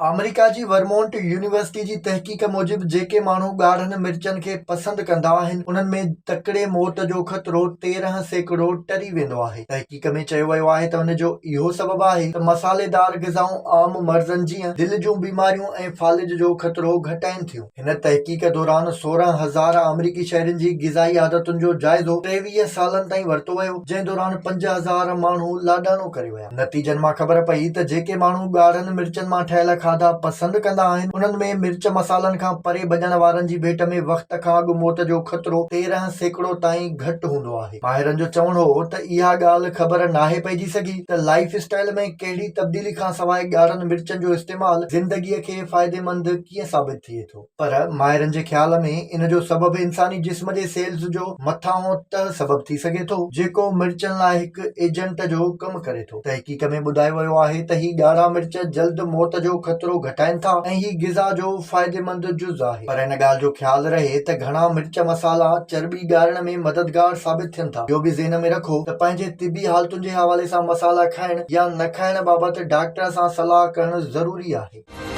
آمريڪا جي Vermont university جي تحقيق موجب جيڪي ماڻهو ڳاڙهن مرچن کي پسند ڪندا آهن انهن ۾ تڪڙي موت جو خطرو 13% ٽري ويندو آهي. تحقيق ۾ چيو ويو آهي ته ان جو اهو سبب آهي ته مصالحيدار غذائون عام مرضن جيئن دل جون بيماريون ۽ فالج جو خطرو گهٽائين ٿيون. هن تحقيق دوران 16,000 آمريڪي شهرين جي غذائي عادتن جو جائزو 23 سالن تائين ورتو ويو جنهن دوران 5,000 ماڻهو لاڏاڻو ڪري ويا. نتيجن مان خبر پئي ته جيڪي ماڻهو ڳاڙهن مرچن مان ٺهيل کاڌا پسند ڪندا آهن انهن ۾ مرچ مصالحن کان پري ڀڄڻ وارن جي ڀيٽ ۾ وقت کان اڳ موت جو خطرو 13% تائين گهٽ هوندو آهي. ماهرن جو چوڻ هو ته اها ڳالهه خبر ناهي پئجي سگهي ته لائيف اسٽائيل ۾ ڪهڙي تبديلي کانسواء ڳاڙهن مرچن جو استعمال زندگي کي فائديمند ڪيئن ثابت ٿئي ٿو. پر ماهرن جي خيال ۾ ان جو سبب انساني جسم جي سيلز جو مٿانهون تهه سبب ٿي سگهي ٿو جيڪو مرچن لاء هڪ ايجنٽ جو ڪم ڪري ٿو. تحقيق ۾ ٻڌايو ويو آهي ته هي ڳاڙها مرچ جلد موت جو خطرو گهٽائين ٿا ۽ هي غذا جو فائديمند جز آهي. پر ان ڳالهه جو خيال رهي ته گهڻا مرچ مصالحا چرٻي ڳارڻ ۾ مددگار ثابت ٿين ٿا. اهو به ذهن ۾ رکو ته پنهنجي طبي حالتن جي حوالي سان مصالحا کائڻ يا نه کائڻ بابت ڊاڪٽر سان صلاح ڪرڻ ضروري آهي.